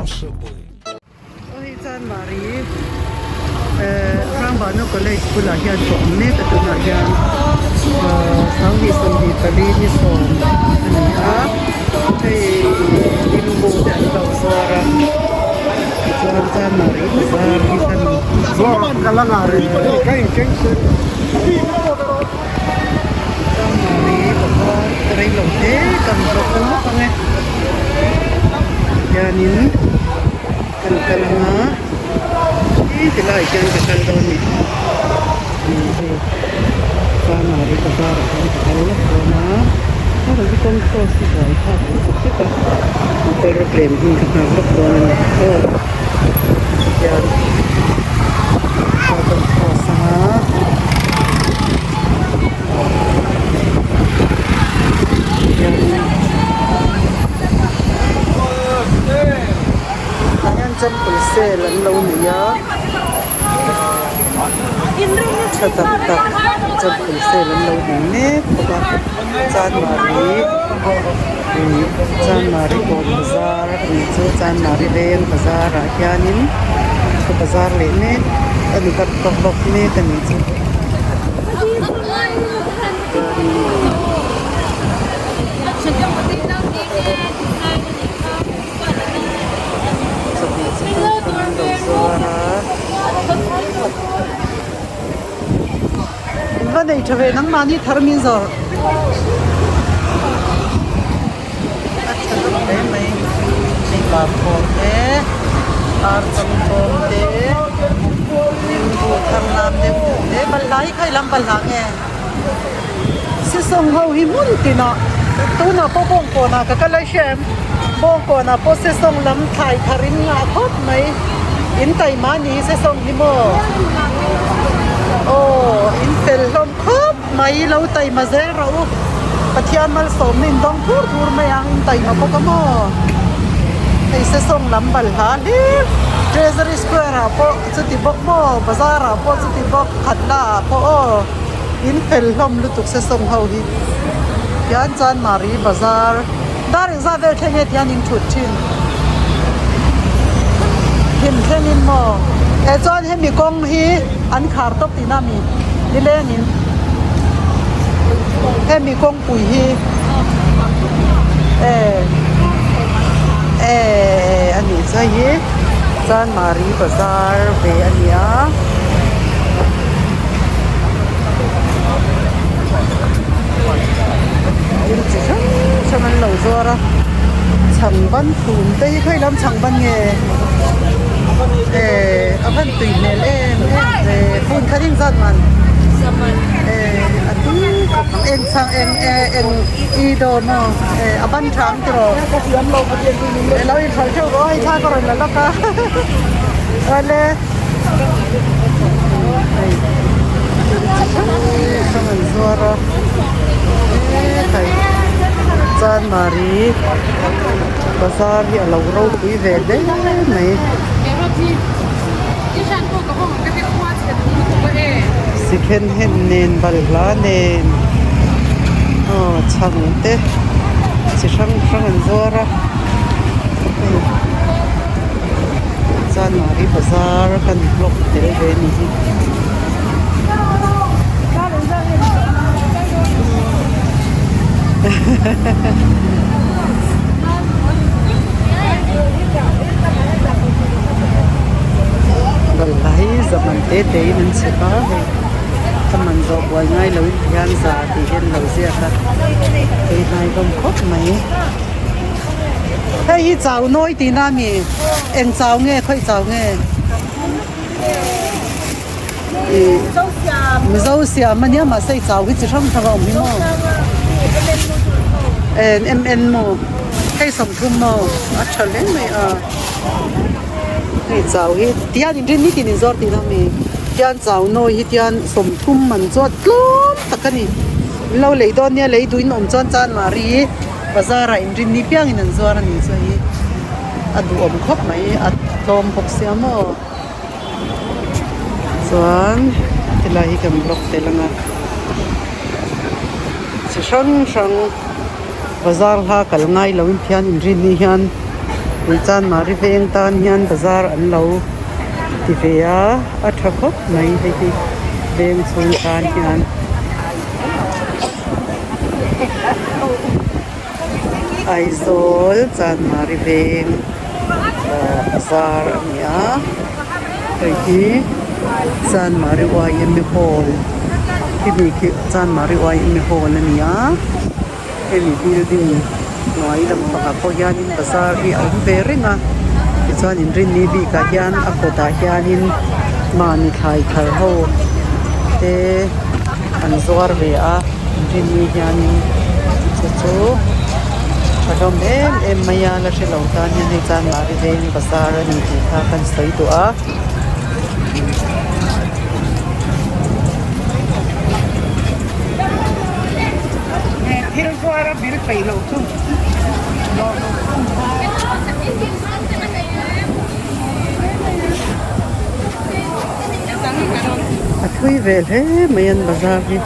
Impossible. Aw hei Chanmari Hrangvana College bulah hian ka awm mek a tunah hian sanghnih 24 ni sawm a ni a hei limbu te an lo zuar a tichuan Chanmari bazar hi kan Chanmari bazar reilo te kan zawk ta lawk ang e hianin. Kan kal anga hi tilai ah hian ka kal dawn a ni hei Chanmari bazar ah hian ka kal lawk dawn a heng hi kawng cross hi buai thlak ang chu hlek a motor lem hun ka nghak lawk dawn a ni aw tihian kan cross anga. Tah hian temple sale an lo nei a tha tak tak temple sale an lo nei mek bawk a chanmari ih chanmari kawt bazar a nih chu chanmari veng bazar ah hianin ka bazar leh mek a ni ka ka vlog mek a nih chu. Chawhmeh chi hrang hrang an lo zuar a. In va nei tha ve nangmahni thar min zawrh a tha deuh hle mai hei vangkhawm te ar changkawm te limbu thar lam deuh deuh te balhla hi khawi lam balhla nge sesawng ho hi hmun tinah tunah pawh bawngkawnah ka kal a hria em bawngkawnah pawh sesawng lam thlai thar in ngah khawp mai in taima ni sesawng hi maw aw in fel hlawm khawp mai lo taima zel rawh u Pathian malsawmna in dawng thur thur mai ang in taima bawk a maw hei sesawng lam balhla hlir treasury square ah pawh chuti bawk maw bazar ah pawh chuti bawk khatla ah pawh aw in fel hlawm lutuk se sawng ho hi tian chanmari bazar dar engzat vel thleng nge tian in thut thin thim thleng in maw eh chuan hemi kawng hi an khar tawp tihna ami nileng in hemi kawngpui hi eh eh a nih chu hei hi chanmari bazar ve a ni a. Thil chi hrang hrang an lo zuar a chhangban phum te hi khawi lam chhangban nge eh a van tui hmel em em ve phun khat in zat man eh a tui khawp ang eng chhang eng eh eng i dawr maw eh a ban tha ang tiraw alo inhralh theuh rawh a hei thla ka rawn la lawk a awle. Hei thil chi hrang hrang an zuar a hetlai chanmari bazar hi a lo ropui ve hle mai second hand nen balhla nen aw chhang te chi hrang hrang an zuar a hei. Chanmari bazar kan vlog tel ve a ni hi. Balhla hi zaman te te in an chhep a hei a man zawh buai ngai lo in tihian za tih hi an lo ziak a hei hnai hlawm khawp mai. Hei hi chau nawi tihna a mi? Eng chau nge khawi chau nge? Ih Mizo siam a nia mahse i chau hi chi hrang hrang a awm hi maw? En MN maw? Hei 30 maw? A tha hle mai a. Hei chau hi tihian inrin nitin inzawr tihna a mi? Tihian chau nawi hi tihian 30 man chu a tlawm tak a ni. Min lo lei dawn nia lei duh in awm chuan chanmari. Bazar ah inrin ni piang in an zuar a nih chu hei a duhawm khawp mai a tlawm bawk sia maw chuan helai hi kan block tel ang a chi hrang hrang bazar hla kal ngai lo in thian inrin ni hian. Ih Chanmari veng tan hian bazar an lo ti ve a a tha khawp mai hei hi veng chhung tan hian. Aizawl Chanmari veng ah bazar a ni a hei hi Chanmari yma hall khimi khi Chanmari yma hall a ni a hemi building hnuai lampangah pawh hianin bazar hi a awm ve reng a tichuan inrinni bikah hian a kawtah hianin mahni thlai thar ho te an zuar ve a inrinni hianin chu chu tha hlawm em em mai a la hrelo tan hian hei Chanmari veng bazar a ni tih kha kan sawi duh a. A thui ve hle mai an bazar hi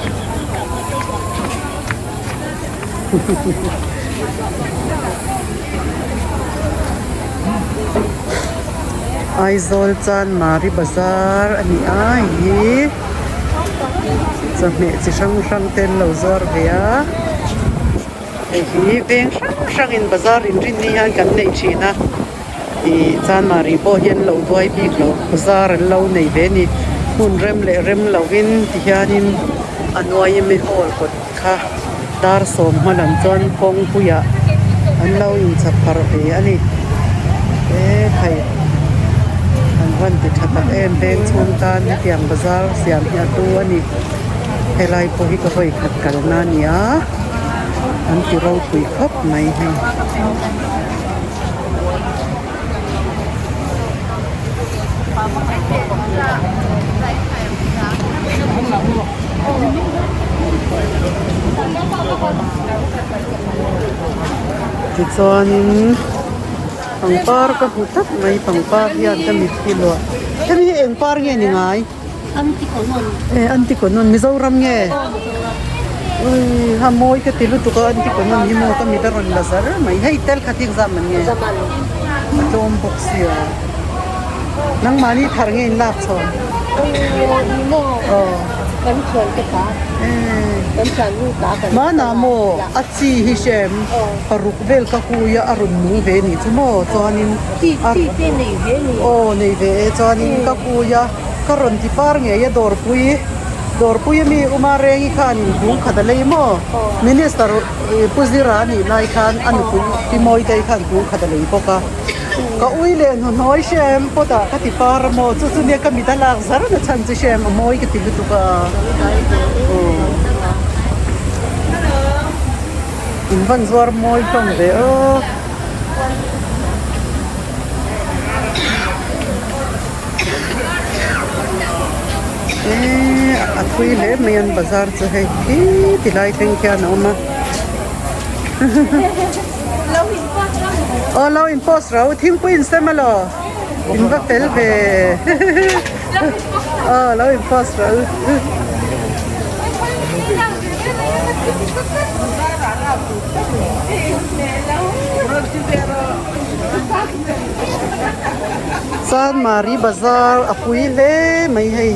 Aizawl Chanmari bazar a ni a hei hi chawhmeh chi hrang hrang te an lo zuar ve a. Hei hi veng hrang hrangin bazar inrinni hian kan nei thin a ih Chanmari pawh hi an lo duai bik lo bazar an lo nei ve a ni hmun rem leh rem lovin ti hianin a nuaimi hall kawt kha dar sawm hma lam chuan kawngpuiah an lo inchap pharh ve a ni e khai an van ti tha tak em veng chhung tan hetiang bazar siam hi a hlu a ni helai pawh hi ka vawi khat kalna a ni a. An ti ropui khawp mai hei. Tichuanin pangpar ka hmu tlat mai pangpar hian ka mit hi luah hemi hi eng par nge ni ngai? E Antikonon Mizoram nge? Ui ha mawi ka ti lutuk a Antikonon hi maw ka mit a rawn la zar mai hei tel khat hi engzah man nge? A tlawm bawk sia nangmahni thar nge in lak chhawn? Aw Hmanah maw a chi hi hrem paruk vel ka hui a a rawn nung ve nih chu maw chuanin aw nei ve e chuanin ka hui a. Ka rawn ti par ngei a dawrpui dawrpui ami Uma Rengi khan in kung khat a lei maw? Minister Pu Zira a nih lai khan a nupui Pi Mawitei khan kung khat a lei bawk a. Ka ui leh hnuhnawi hrem pawt ah ka ti par a maw? Chu chu nia ka mit a lak zar na chhan chu hrem a mawi ka ti lutuk a. In van zuar mawi hlawm ve aw. Eee a thui hle mai an bazar chu hei khi ti lai thleng khian a awm a aw lo in post ro thingpui in sem alaw in va fel ve aw lo in post ro. Chanmari bazar a pui hle mai hei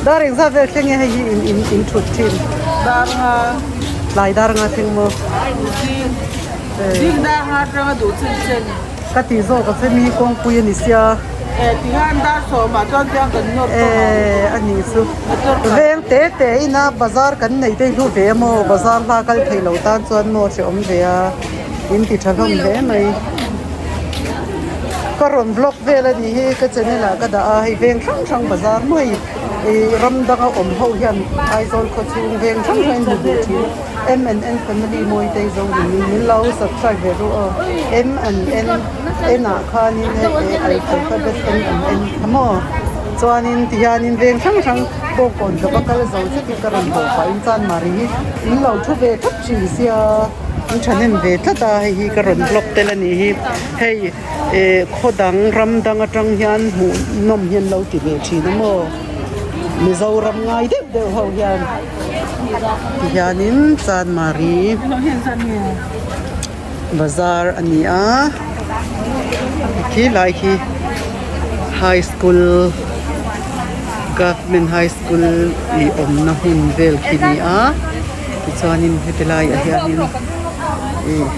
dar engzat vel thleng nge hei hi in in in thut thin Dar nga tlai dar nga thleng maw Zing dar nga atanga duh chin chen ka tih zawk a che mi kawngpui a ni sia e tihian dar sawmah chuan tiang kan nawr tawh ang e a nih chu veng te te ina bazar kan nei te hi hlu ve a maw bazar hla kal thei lo tan chuan maw hrehawm ve a. In ti tha hlawm hle mai. Ka rawn vlog vel a nih hi ka channel ah ka dah a hei veng hrang hrang bazar mai ih ram danga awm ho hian Aizawl khaw chhung veng hrang hrang in hmu duh thin M and N family Mawitei zo niin min lo subscribe ve ru aw M and N N ah khanin hei alphabet M and N kha maw chuanin tihianin veng hrang hrang bawngkawn ka va kal zo chitin ka rawn haw pahin Chanmari hi in lo thu ve tlat thin sia. An thahnem ve tlat a hei hi ka rawn vlog tel a nih hi hei eh khaw dang ram dang atang hian hmuh nawm hian lo ti ve thin a maw Mizoram ngai deuh deuh ho hian ti hianin Chanmari. Bazar a ni a khi lai khi high school government high school ih awmna hmun vel khi a ni a tichuanin heti laiah hianin ih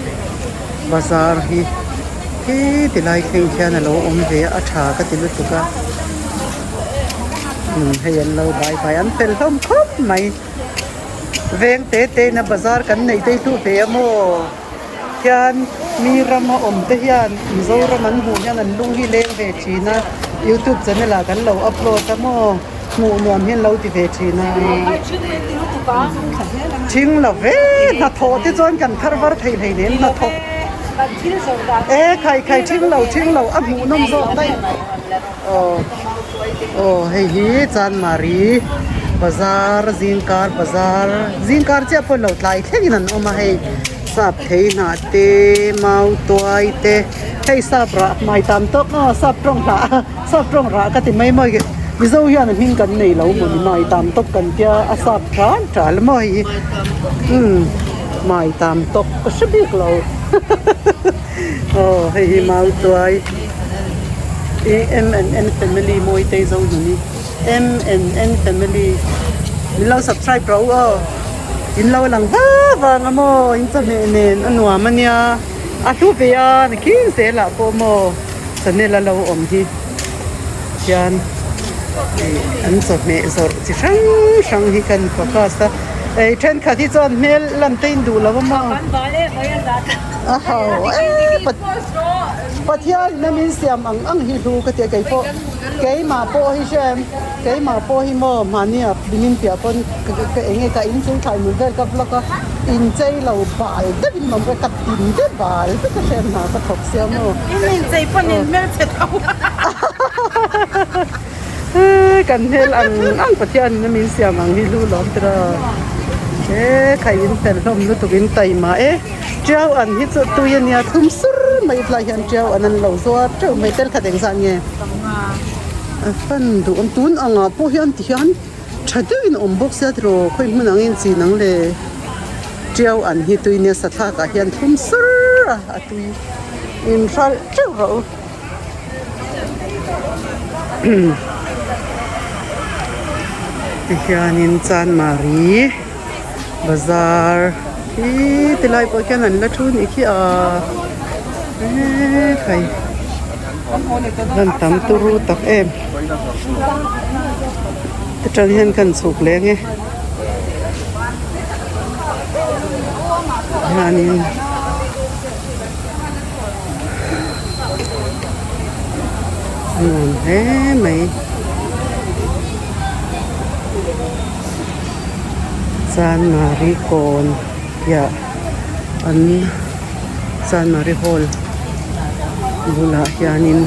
bazar hi khi ti lai thleng khian a lo awm ve a a tha ka ti lutuk a umm hei an lo bai bai an fel hlawm khawp mai. Veng te te ina bazar kan neih te hi hlu ve a maw? Khian mi rama awm te hian Mizoram an hmuh hian an lung hi leng ve thin a, youtube channel ah kan lo upload a maw? Hmuh nuam hian lo ti ve thin a. Thing lo ve hnathawh te chuan kan thar var thei hleinem hnathawh e khai khai thing lo thing lo a hmuh nawm zawk daih. Aw aw hei hi Chanmari bazar zingkar bazar zingkar chiah pawh lo tlai thlengin an awm a hei sap thei hnah te mau tuai te hei sap rah hmai tam tawk aw sap tawng hrah sap tawng rah ka ti mai mawi mizo hian a hming kan nei lo maw ni mai tam tawk kan tia a sap tan tal maw hei hi umm mai tam tawk ka hre bik lo. Aw hei hi mau tuai ih M and N family mawi te zo hnun hi M and N family min lo subscribe rawh u aw in lo lang va vang a maw in chawhmeh nen a nuam a nia a hlu ve a ni khin zel ah pawh maw channel a lo awm hi hian ih an chawhmeh zawrh chi hrang hrang hi kan focus a ei thenkhat hi chuan hmel lan te in duh lo a maw. A ho e Pathian in a min siam ang ang hi hlu ka ti a keipawh keimah pawh hi hrem keimah pawh hi maw mahni ah min piah pawn ka eng nge ka inchung thlai hmun vel ka vlog a inchei lo bal deuh in awm ka tin deuh bal vek a hrem hna ka thawk sia maw. In inchei pawn in hmelchhe tho a. Kan hmel ang ang Pathian in a min siam ang hi hlu lawm tira he khai in fel hlawm lutuk in taima e tiau an hi chu tui ania thlum sur mai tlai hian tiau an an lo zuar teuh mai tel khat engzah nge a fan duh awm tun angah pawh hian ti hian tha deuhin a awm bawk sia tiraw khawi hmun angin chin ang le tiau an hi tui nia sathlak ah hian thlum sur a a tui in hralh teuh rawh u. Tihianin Chanmari bazar hi tilai pawh khian an la thu nih khi a ekhai hman tam turu tak em atang hian kan chhuk leng e hianin. Nuam hle mai Chanmari kawn piah an Chanmari hall bulah hianin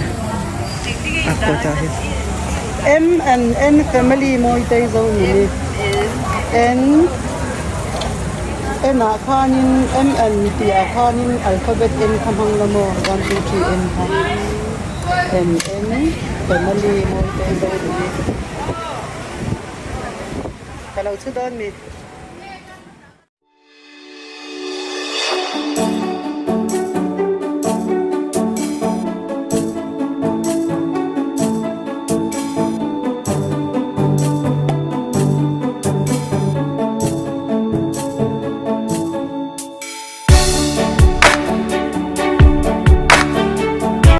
a kawtah hian M and N family mawi te zo ni N. N ah khanin M N tih ah khanin alphabet N kha hmang la maw one two three N kha M N family mawi te zo ni ka lo chhu dawn mi.